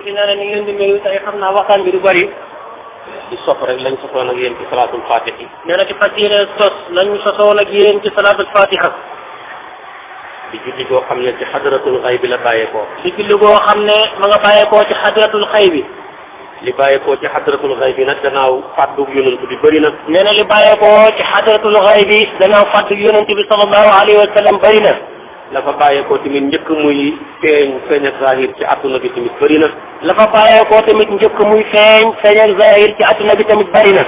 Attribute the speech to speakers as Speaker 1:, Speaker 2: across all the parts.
Speaker 1: ci nee na ni ngeen di nuyu tey xam naa waxtaan bi du bëri.
Speaker 2: ci sof rek lañ sosoon ak yéen ci salaatul fatiha.
Speaker 1: nee na ci fas yéene sos lañ sosoon ak yéen ci salaatul fatiha.
Speaker 2: di julli goo xam ne ci xadratul xay bi la bàyyeekoo.
Speaker 1: di julli goo xam ne ma nga bàyyeekoo ci xadratul xay bi.
Speaker 2: li bàyyeekoo ci xadratul xay bi nag gannaaw fàddu yonent bi bëri na.
Speaker 1: nee na li bàyyeekoo ci xadratul xay bi gannaaw fàddu yonent bi sallallahu alayhi wa sallam bëri na.
Speaker 2: la fa bàyyeekoo tamit njëkk muy feeñ ak zahir ci adduna bi tamit bëri na.
Speaker 1: la fa bàyyeekoo tamit njëkk muy feeñ ak zahir ci adduna bi tamit bëri na.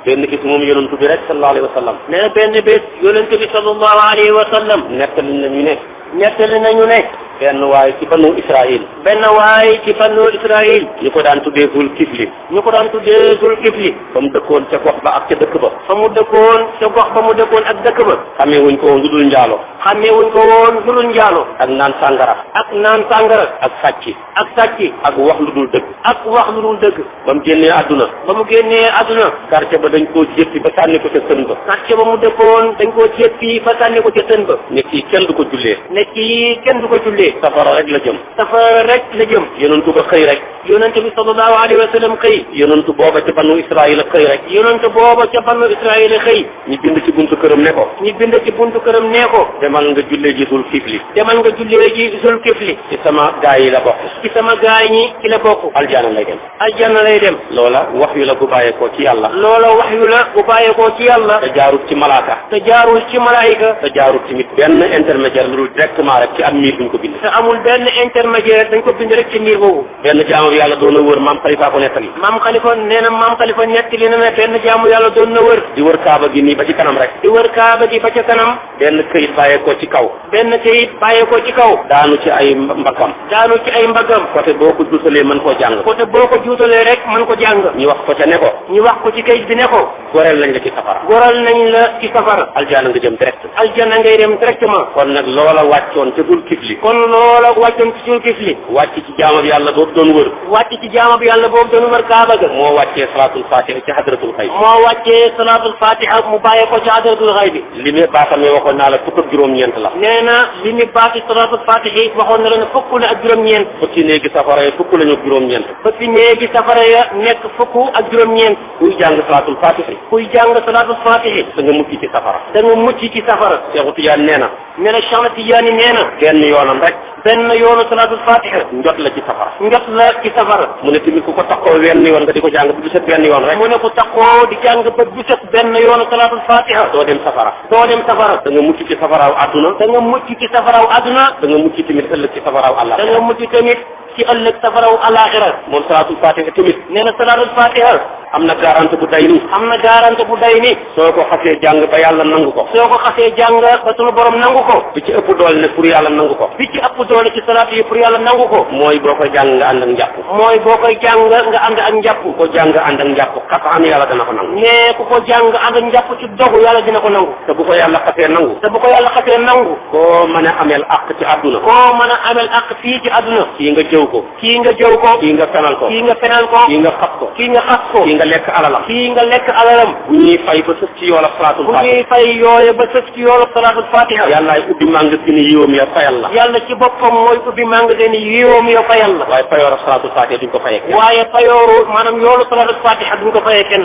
Speaker 2: benn bis moom yonent bi rek sallallahu alayhi wa sallam.
Speaker 1: nee na benn bés yonent bi sallallahu alayhi wa sallam.
Speaker 2: nettali nañu ne.
Speaker 1: nettali nañu ne.
Speaker 2: benn waay ci banu Israël.
Speaker 1: benn waay ci banu Israël.
Speaker 2: ñu ko daan tuddee Zul Kifli.
Speaker 1: ñu ko daan tuddee Zul Kifli.
Speaker 2: fa mu dëkkoon ca gox ba ak ca dëkk ba.
Speaker 1: fa mu dëkkoon ca gox ba mu dëkkoon ak dëkk ba.
Speaker 2: xamee wuñ ko woon lu dul njaalo.
Speaker 1: xamee wuñ ko woon lu dul njaalo.
Speaker 2: ak naan sàngara.
Speaker 1: ak naan sàngara.
Speaker 2: ak sàcc.
Speaker 1: ak sàcc.
Speaker 2: ak wax lu dul dëgg.
Speaker 1: ak wax lu dul dëgg.
Speaker 2: ba mu génnee àdduna.
Speaker 1: ba mu génnee àdduna.
Speaker 2: quartier ba dañ koo jéppi ba sànni ko ca sën ba.
Speaker 1: quartier ba mu dëkkoon dañ koo jéppi ba sànni ko ca sën ba.
Speaker 2: ne kii kenn du ko jullee.
Speaker 1: ne kii kenn du ko jullee.
Speaker 2: safara rek la jëm.
Speaker 1: safara rek la jëm.
Speaker 2: yonentu ba xëy rek.
Speaker 1: yonent bi sallallahu alayhi wa sallam xëy.
Speaker 2: yonentu booba ca banu Israël xëy rek.
Speaker 1: yonent booba ca banu Israël xëy.
Speaker 2: ñu bind ci buntu këram ne ko.
Speaker 1: ñu bind ci buntu këram nee ko.
Speaker 2: demal nga jullee ji Zul Kifli.
Speaker 1: demal nga jullee ji Zul Kifli.
Speaker 2: ci sama gaay yi la bokk.
Speaker 1: ci sama gaay ñi ci la bokk.
Speaker 2: aljana lay dem.
Speaker 1: aljana lay dem.
Speaker 2: loola wax yu la bu bàyyeekoo ci yàlla.
Speaker 1: loola wax yu la bu bàyyeekoo ci yàlla.
Speaker 2: te jaarut ci malaaka.
Speaker 1: te jaarul ci malaayika.
Speaker 2: te jaarut tamit benn intermédiaire lu dul directement rek ci am miir buñ ko bind.
Speaker 1: te amul benn intermédiaire dañ ko bind rek ci miir boobu.
Speaker 2: benn jaamu yàlla doon na wër maam Khalifa ko nettali.
Speaker 1: maam Khalifa nee na maam Khalifa nettali na ne benn jaamu yàlla doon na wër.
Speaker 2: di wër kaaba gi nii ba ci kanam rek.
Speaker 1: di wër kaaba gi ba ca kanam.
Speaker 2: benn këyit bàyyeekoo ci kaw.
Speaker 1: benn këyit bàyyeekoo ci kaw.
Speaker 2: daanu ci ay mbaggam.
Speaker 1: daanu ci ay mbaggam.
Speaker 2: côté boo ko juutalee mën koo jàng.
Speaker 1: côté boo ko juutalee rek mën ko jàng.
Speaker 2: ñu wax ko ca ne ko.
Speaker 1: ñu wax ko ci këyit bi ne ko.
Speaker 2: goreel lañ la ci safara.
Speaker 1: goral nañ la ci safara.
Speaker 2: aljana nga jëm direct.
Speaker 1: aljana ngay dem directement.
Speaker 2: kon nag loola wàccoon ca Zul Kifli.
Speaker 1: kon loola wàccoon ci Zul Kifli.
Speaker 2: wàcc ci jaamab yàlla boobu doon wër.
Speaker 1: wàcc ci jaamab yàlla boobu doon wër kaaba ga.
Speaker 2: moo wàccee salaatul fatiha ci hadratul xay.
Speaker 1: moo wàccee salaatul fatiha mu bàyyee ko ci hadratul xay bi.
Speaker 2: li muy baaxamee waxoon naa la fukk ak juróom-ñeent la.
Speaker 1: nee na li muy baaxi salaatul fatiha waxoon na la ne fukk la ak juróom-ñeent.
Speaker 2: fukki néegi safara yi fukk lañu ak juróom-ñeent.
Speaker 1: fukki néegi safara ya nekk fukk ak juróom-ñeent.
Speaker 2: kuy jàng salaatul fatiha.
Speaker 1: kuy jàng salaatul fatiha.
Speaker 2: da nga mucc ci safara.
Speaker 1: da nga mucc ci safara.
Speaker 2: Seexu Tijaan nee na.
Speaker 1: nee na Cheikh Tidiane nee na.
Speaker 2: benn yoonam rek.
Speaker 1: benn yoonu salaatul fatiha.
Speaker 2: njot la ci safara.
Speaker 1: njot la ci safara.
Speaker 2: mu ne tamit ku ko taxoo wenn yoon nga di ko jàng bu set benn yoon rek.
Speaker 1: mu ne ku taxoo di jàng bët bu set benn yoonu salaatul fatiha.
Speaker 2: doo dem safara.
Speaker 1: doo dem safara.
Speaker 2: da nga mucc ci safaraaw àdduna.
Speaker 1: da nga mucc ci safaraaw àdduna.
Speaker 2: da nga mucc tamit ëllëg ci safaraaw àlla.
Speaker 1: da nga mucc tamit ci ëllëg safaraaw alaxira.
Speaker 2: moom salaatul fatiha tamit.
Speaker 1: nee na salaatul fatiha.
Speaker 2: am na garanti bu day nii.
Speaker 1: am na garanti bu day nii.
Speaker 2: soo ko xasee jàng ba yàlla nangu ko.
Speaker 1: soo ko xasee jàng ba sunu borom nangu ko.
Speaker 2: bi ci ëpp doole ne pour yàlla nangu ko.
Speaker 1: bi ci ëpp doole ci salaat yi pour yàlla nangu ko.
Speaker 2: mooy boo koy jàng nga ànd ak njàpp.
Speaker 1: mooy boo koy jàng nga ànd ak njàpp.
Speaker 2: ku ko jàng ànd ak njàpp xataan yàlla dana ko nangu.
Speaker 1: mais ku ko jàng ànd ak njàpp ci dogu yàlla dina ko nangu.
Speaker 2: te bu ko yàlla xasee nangu.
Speaker 1: te bu ko yàlla xasee nangu.
Speaker 2: koo mën a ameel àq ci àdduna.
Speaker 1: koo mën a ameel àq fii ci àdduna.
Speaker 2: kii nga jëw ko.
Speaker 1: kii nga jëw ko.
Speaker 2: kii nga fenal ko.
Speaker 1: kii nga fenal ko.
Speaker 2: kii nga xas ko.
Speaker 1: kii nga xas ko.
Speaker 2: kii nga lekk alalam.
Speaker 1: kii nga lekk alalam.
Speaker 2: bu ñuy fay ba sëf ci yoolab salaatul
Speaker 1: bu
Speaker 2: fatiha.
Speaker 1: ñuy fay yooye ba sëf ci yoolab salaatul fatiha.
Speaker 2: yàllaay ubbi magasin yiwam ya fayal la.
Speaker 1: yàlla ci boppam mooy ubbi magasin yiwam ya fayal la.
Speaker 2: waaye payoorab salaatul fatiha duñ ko fayee kenn.
Speaker 1: waaye payooru maanaam yoolu salaatul fatiha duñ ko fayee kenn.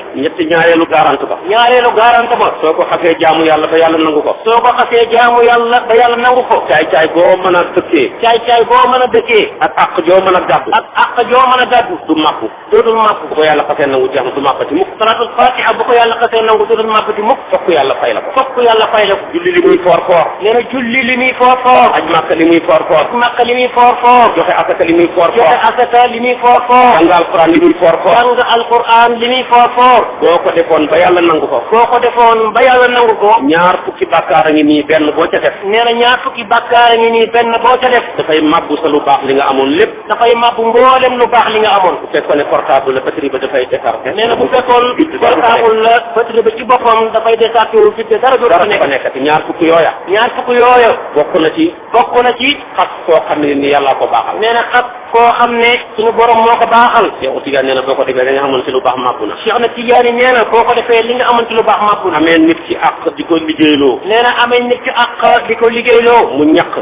Speaker 2: ñaareelu garante ba.
Speaker 1: ñaareelu garante ba.
Speaker 2: soo ko xasee jaamu yàlla ba yàlla nangu ko.
Speaker 1: soo ko xasee jaamu yàlla ba yàlla nangu ko.
Speaker 2: caay boo mën a dëkkee.
Speaker 1: caay boo mën a dëkkee.
Speaker 2: ak àq joo mën a gàddu.
Speaker 1: ak àq joo mën a gàddu.
Speaker 2: du màppu.
Speaker 1: dootul màpp.
Speaker 2: bu ko yàlla xasee nangu jeex na du màppati mukk.
Speaker 1: salaatul fatiha bu ko yàlla xasee nangu dootul màppati mukk.
Speaker 2: fokk yàlla fay la ko.
Speaker 1: fokk yàlla fay la ko.
Speaker 2: julli li muy foor foor.
Speaker 1: nee na julli li muy foor foor.
Speaker 2: aj màkka li muy foor foor.
Speaker 1: makka li muy foor foor.
Speaker 2: joxe asaka li muy foor foor.
Speaker 1: joxe asaka li muy foor foor.
Speaker 2: jàng alquran li muy foor foor.
Speaker 1: jàng alquran li muy foor foor.
Speaker 2: boo ko defoon ba yàlla nangu ko.
Speaker 1: boo ko defoon ba yàlla nangu ko.
Speaker 2: ñaar fukki bàkkaar a ngi nii benn boo ca def.
Speaker 1: nee na ñaar fukki bàkkaar a ngi nii benn boo ca def.
Speaker 2: dafay màbbu sa lu baax li nga amoon lépp.
Speaker 1: dafay màbbu mboolem lu baax li nga amoon.
Speaker 2: bu fekkoon ne portable la batterie ba dafay déchargé.
Speaker 1: nee na bu fekkoon portable la batterie ba ci boppam dafay déchargé wu fi dara du fa
Speaker 2: nekkati ñaar fukki yooya.
Speaker 1: ñaar fukki yooya.
Speaker 2: bokk na ci.
Speaker 1: bokk na ci.
Speaker 2: xas koo xam ne ni yàllaa ko baaxal.
Speaker 1: nee na xas koo xam ne suñu borom moo ko baaxal.
Speaker 2: Cheikh Tidiane nee na boo ko defee da nga xamoon si lu baax màgg na.
Speaker 1: Cheikh na Tidiane nee na boo ko defee li nga amoon ci lu baax màggu na.
Speaker 2: amee nit ci àq di ko liggéeyloo.
Speaker 1: nee na amee nit ci àq di ko liggéeyloo.
Speaker 2: mu ñaq.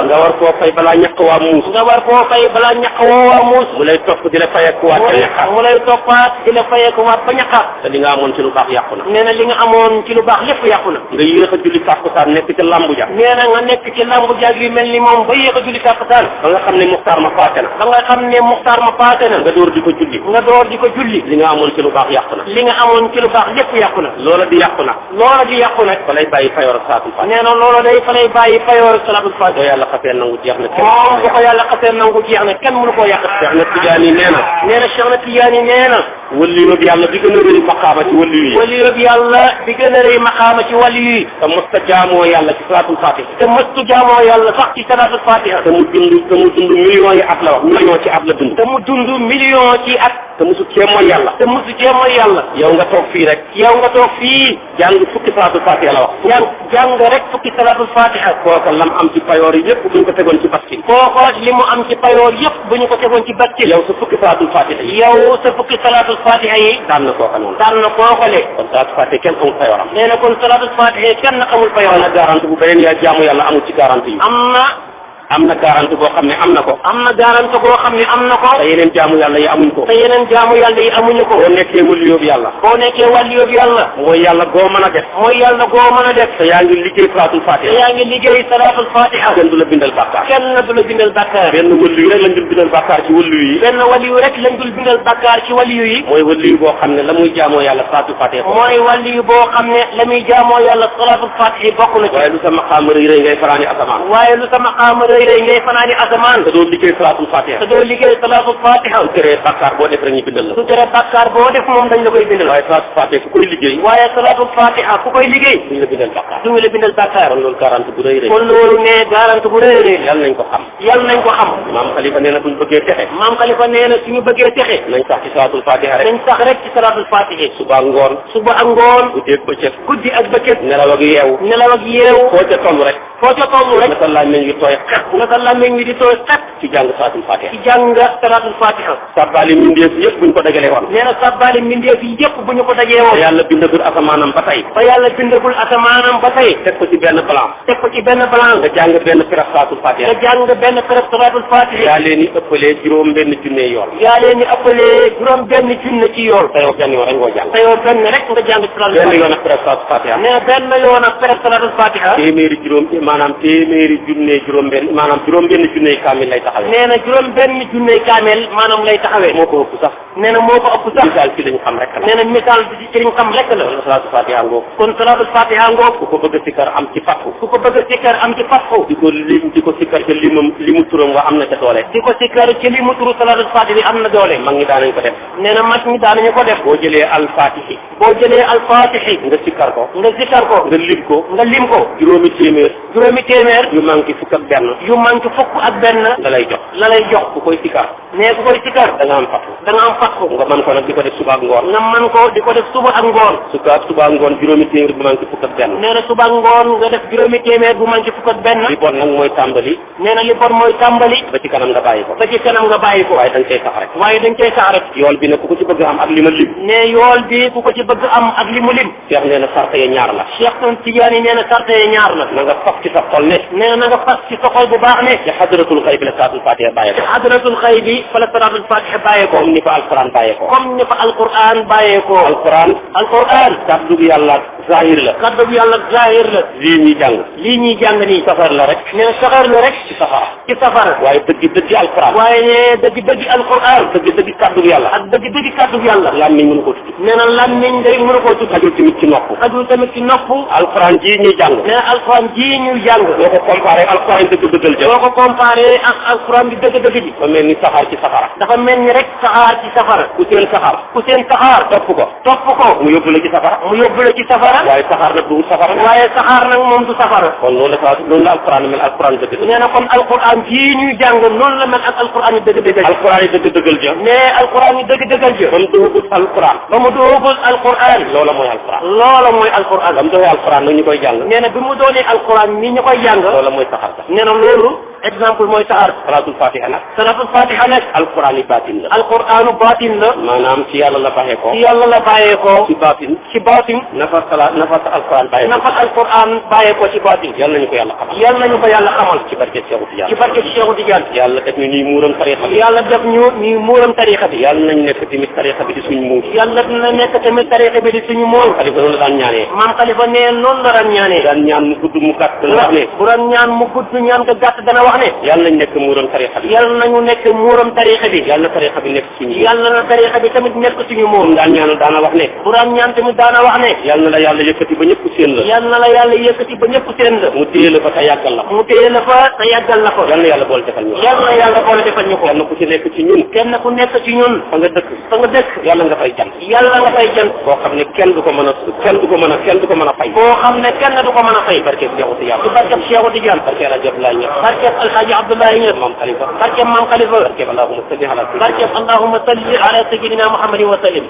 Speaker 1: nga
Speaker 2: war koo fay balaa ñaq waa muus.
Speaker 1: nga war koo fay balaa ñaq waa muus.
Speaker 2: mu lay topp di la fayeekuwaat ba ñaqaat.
Speaker 1: mu lay toppaat di la fayeekuwaat ba ñaqaat.
Speaker 2: te li nga amoon ci lu baax yàqu na.
Speaker 1: nee na li nga amoon ci lu baax lépp yàqu na.
Speaker 2: nga yéex a julli tàkkusaan nekk ca lambu ja.
Speaker 1: nee na nga nekk ci lambu ja yu mel ni moom ba yéex a julli tàkkusaan.
Speaker 2: ba nga xam ne muxtaar ma paase na. nga door di ko julli. li nga amoon ci lu baax yàqu na.
Speaker 1: li nga amoon ci lu baax lépp yàqu na.
Speaker 2: loola di yàqu nag. fa lay bàyyi fayoor salaatul faatiha.
Speaker 1: nee na loola day fa lay bàyyi fayoor salaatul faatiha.
Speaker 2: doo yàlla xasee nangu jeex na.
Speaker 1: moom bu ko yàlla xasee nangu jeex na kenn mënu koo yàq.
Speaker 2: Cheikh na Tidiane nee na.
Speaker 1: Cheikh na Tidiane nee na.
Speaker 2: waliyu bi yàlla bi gën a rëy maqaama ci waliyu yi.
Speaker 1: waliyu bi yàlla bi gën a rëy maqaama ci waliyu yi.
Speaker 2: te mësta jaamoo yàlla ci salaatul faatiha.
Speaker 1: te mësta jaamoo yàlla sax ci salaatul faatiha.
Speaker 2: te mu dund millions yi at la wax millions ci at la dund.
Speaker 1: te mu dund millions ci at.
Speaker 2: te musu cee mooy yàlla. yow nga toog fii rek. jàng fukki salaatul faatiha la wax.
Speaker 1: jàng rek fukki salaatul faatiha.
Speaker 2: kooka lam am ci payoor yëpp bu ñu ko tegoon ci baskin.
Speaker 1: kooka li mu am ci payoor yëpp bu ñu ko tegoon ci baskin.
Speaker 2: yow sa fukki salaatul faatiha yi.
Speaker 1: daan na kooka noonu. daan na kooka le.
Speaker 2: kon salaatul faatiha kenn amul payooram.
Speaker 1: nee na kon salaatul faatiha kenn amul payooram.
Speaker 2: am na garanti bu beneen yaa jaamu yàlla amul ci garanti yi. am na garanti boo xam ne am na ko. te yeneen jaamu yàlla yi amuñ ko. boo nekkee waliyu yàlla. mooy yàlla goo mën a def. te yaa ngi liggéey salaatul faatiha. kenn du la bindal bàkkaar. benn waliyu rek lañ dul bindal bàkkaar ci waliyu yi. mooy waliyu boo xam ne la muy jaamoo yàlla salaatul faatiha. bokk na ci. waaye lu sa maqaam rëy rëy ngay fanaani asamaan. ngay fanaani asamaan. te doo liggéey salaatul fatiha. su teree bàkkaar boo def rek ñu bindal la. su teree bàkkaar boo def moom dañ la koy bindal. waaye salaatul fatiha ku koy liggéey. duñ la bindal bàkkaar. kon loolu garanti bu rëy rëy. yal nañ ko xam. maam Khalifa nee na suñu bëggee texe. nañ sax ci salaatul fatiha rek. suba ak ngoon. guddi ak bëccëg. nelaw ak yeewu. foo ca toll rek. naka laaj nañ ngi tooy xet. ci jàng salaatul fatiha. sàbbaali mbindeef yëpp buñ ko dajalee woon. nee na sàbbaali mbindeef yëpp bu ñu ko dajee woon. te yàlla bindagul asamaanam ba tey. teg ko ci benn balance. nga jàng benn peref salaatul fatiha. yaa leen di ëppalee juróom benn junne ci yool. te yow benn yoon rek ngoo jàng. benn yoon ak peref salaatul fatiha. nee benn yoon ak peref salaatul fatiha. téeméeri juróom benn junne kaamil lay taxawee. nee na juróom benn junne kaamil maanaam lay taxawee. moo ko ëpp sax. nee na moo ko ëpp sax. misaal ci lañ xam rek la. nee na misaal ci lañ xam rek la. salaatul fatiha ngoog. kon salaatul fatiha ngoog. ku ko bëgg a sikkar am ci fatxu. di ko sikkar ca limu turam wa am na ca doole. di ko sikkar ci limu turu salaatul fatiha am na doole. mag ñi daanañ ko def. nee na mag ñi daanañu ko def. boo jëlee alfatihi. nga sikkar ko. nga lim ko. juróomi téeméer. yu manqué fukk ak benn. la lay jox. ku koy sikkar. nee ku koy sikkar. da nga am fatxu. nga mën ko nag di ko def suba ak ngoon. suba ak ngoon juróomi téeméer bu manqué fukk ak benn. nee na suba ak ngoon nga def juróomi téeméer bu manqué fukk ak benn. li bon nag mooy tàmbali. nee na li bon mooy tàmbali. ba ci kanam nga bàyyi ko. waaye dañ cay sax rek. yool bi nag ku ko ci bëgg am ak li ma lim. nee yool bi ku ko ci bëgg am ak li mu lim. Cheikh nee na sarte ya ñaar la. Cheikh Tidiane nee na sarte ya ñaar la. na nga fas ci sa xol ne. nee na nga fas ci sa xol bu baax ne. ci hadratul xayb la salaatul fatiha bàyyee ko. hadratul xayb fa la salaatul fatiha bàyyee ko. comme ni fa alquran bàyyee ko. alquran. kaddu yàlla zahir la. lii ñuy jàng nii. safar la rek. nee na safar la rek. ci safara. waaye dëgg alquran. dëgg kaddu yàlla. ak dëgg kaddu yàlla. lammiñ mënu ko tudd. nee na lammiñ day mënu ko tudd. xajul tamit ci nopp. alquran jii ñuy jàng. nee na alquran jii ñuy jàng. boo ko comparé alquran dëgg-dëggal ja. boo ko comparé ak alquran bi dëgg-dëgg ji. dafa mel ni saxaar ci safara. ku seen saxaar. topp ko. mu yóbbu la ci safara. waaye saxaar nag du safara. moom du safara. kon noonu la alquran mel alquran dëgg. nee na kon alquran jii ñuy jàng noonu la mel ak alquran yi dëgg-dëggal ja. alquran yi dëgg-dëggal ja. nee alquran yi dëgg-dëggal ja. ba mu doogul alquran. loola mooy alquran. ba mu doogee alquran nag ñu koy jàng. nee na bi mu doonee alquran ni ñu koy jàng. loola mooy saxar sax. nee na loolu exemple mooy saar.
Speaker 1: salaatul fatiha nag.
Speaker 2: salaatul fatiha nag.
Speaker 1: alquraan yi baatin la.
Speaker 2: alquraanu baatin la.
Speaker 1: maanaam ci yàlla la baaxee ko.
Speaker 2: ci yàlla la bàyyeekoo.
Speaker 1: ci baatin.
Speaker 2: ci baatin.
Speaker 1: nafa alquraan bàyyee ko.
Speaker 2: nafa alquraan bàyyeekoo ci baatin.
Speaker 1: yal nañu ko yàlla xamal.
Speaker 2: yal nañu ko yàlla xamal.
Speaker 1: ci barke Seexu Tijaan.
Speaker 2: ci barke Seexu Tijaan.
Speaker 1: yàlla def ñu ñuy muuram tarixa bi.
Speaker 2: yàlla def ñu ñuy muuram tarixa bi.
Speaker 1: yàlla nañ nekk tamit tarixa bi di suñ muur.
Speaker 2: yàlla dina nekk tamit tarixa bi di suñu muur.
Speaker 1: xalifa noonu la daan ñaanee.
Speaker 2: maam xalifa nee noonu la daan ñaanee.
Speaker 1: daan ñaan mu gudd mu gàtt dana wax ne.
Speaker 2: bu daan ñaan mu gudd ñaan nga gàtt dana wax ne.
Speaker 1: yàlla nañ nekk muuram tarixa bi.
Speaker 2: yàlla nañu nekk muuram tarixa bi.
Speaker 1: yàlla na tarixa bi nekk suñu.
Speaker 2: yàlla na tarixa bi tamit nekk suñu muur.
Speaker 1: daan ñaanal daana wax ne.
Speaker 2: bu daan ñaan tamit daana wax ne.
Speaker 1: yàlla na la yàlla yëkkati ba ñëpp seen la.
Speaker 2: yàlla na la yàlla yëkkati ba ñëpp seen la.
Speaker 1: mu téye la fa te yàggal la ko.
Speaker 2: mu téye la fa te yàggal la ko.
Speaker 1: yàlla na yàlla boole defal ñu ko.
Speaker 2: yàlla na yàlla boole defal ñu ko.
Speaker 1: yàlla ku ci nekk ci ñun.
Speaker 2: kenn ku nekk ci ñun.
Speaker 1: fa nga dëkk.
Speaker 2: fa nga dëkk.
Speaker 1: yàlla nga fay jant.
Speaker 2: yàlla nga fay jant.
Speaker 1: boo xam ne kenn du ko mën a fay.
Speaker 2: boo xam ne kenn du ko mën a fay.
Speaker 1: barke Seexu Tijaan.
Speaker 2: ci barke Seexu Tijaan.
Speaker 1: barke El Hadj Abdoulaye Niass.
Speaker 2: barke El Hadj Abdoulaye Niass.
Speaker 1: maam Khalifa.
Speaker 2: barke maam Khalifa.
Speaker 1: barke allahumma salli ala
Speaker 2: barke allahumma salli ala sayyidina Muhammadin wa sallim.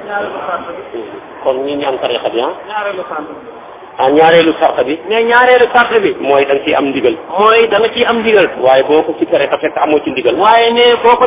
Speaker 1: kon ñi ñaan tarixa bi ñaareelu sart bi.
Speaker 2: ne ñaareelu sart bi.
Speaker 1: mooy da nga ciy am ndigal.
Speaker 2: mooy da nga ciy am ndigal.
Speaker 1: waaye boo ko sikkaree te fekk amoo ci ndigal.
Speaker 2: waaye ne boo ko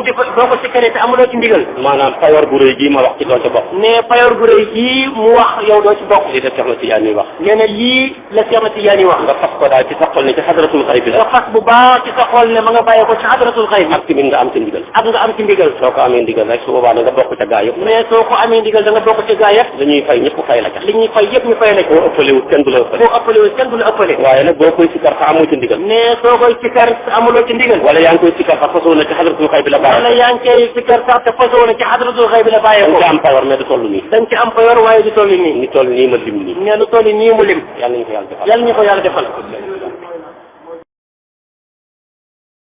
Speaker 2: sikkaree te amuloo ci ndigal.
Speaker 1: maanaam payoor bu rëy gii ma wax ci doo ca bokk.
Speaker 2: ne payoor bu rëy gii mu wax yow doo ci bokk.
Speaker 1: lii la Cheikh na Tidiane wax.
Speaker 2: nee na lii la Cheikh na Tidiane wax.
Speaker 1: nga fas ko daal ci sa xol ne ci xadratul xayb bi la.
Speaker 2: nga fas bu baax ci sa xol ne ma nga bàyyee ko ci xadratul xayb bi.
Speaker 1: ak tamit nga am ci ndigal.
Speaker 2: ak nga am ci ndigal.
Speaker 1: soo ko amee ndigal rek su boobaa da nga bokk ca gaa yëpp.
Speaker 2: mais soo ko amee ndigal da nga bokk ca gaa yëpp.
Speaker 1: li ñuy fay ñëpp fay la ca.
Speaker 2: li ñuy fay yëpp ñu fay la ca.
Speaker 1: boo ëppalewut kenn du la ëppale.
Speaker 2: kenn du la ëppale.
Speaker 1: waaye nag boo koy sikkar te amoo ci ndigal.
Speaker 2: ne soo koy sikkar te amuloo ci ndigal.
Speaker 1: wala yaa ngi koy sikkar sax fasoo na ci xadratul xayb bi la bàyyi.
Speaker 2: wala yaa ngi koy sikkar sax te fasoo na ci xadratul xayb bi la bàyyi ko.
Speaker 1: da nga ci am payoor mais du toll nii.
Speaker 2: da nga ci am payoor waaye du toll nii.
Speaker 1: ni toll nii ma lim nii.
Speaker 2: ne lu toll nii mu lim.
Speaker 1: yàlla nañu ko yàlla defal.
Speaker 2: yàlla ñu ko yàlla defal.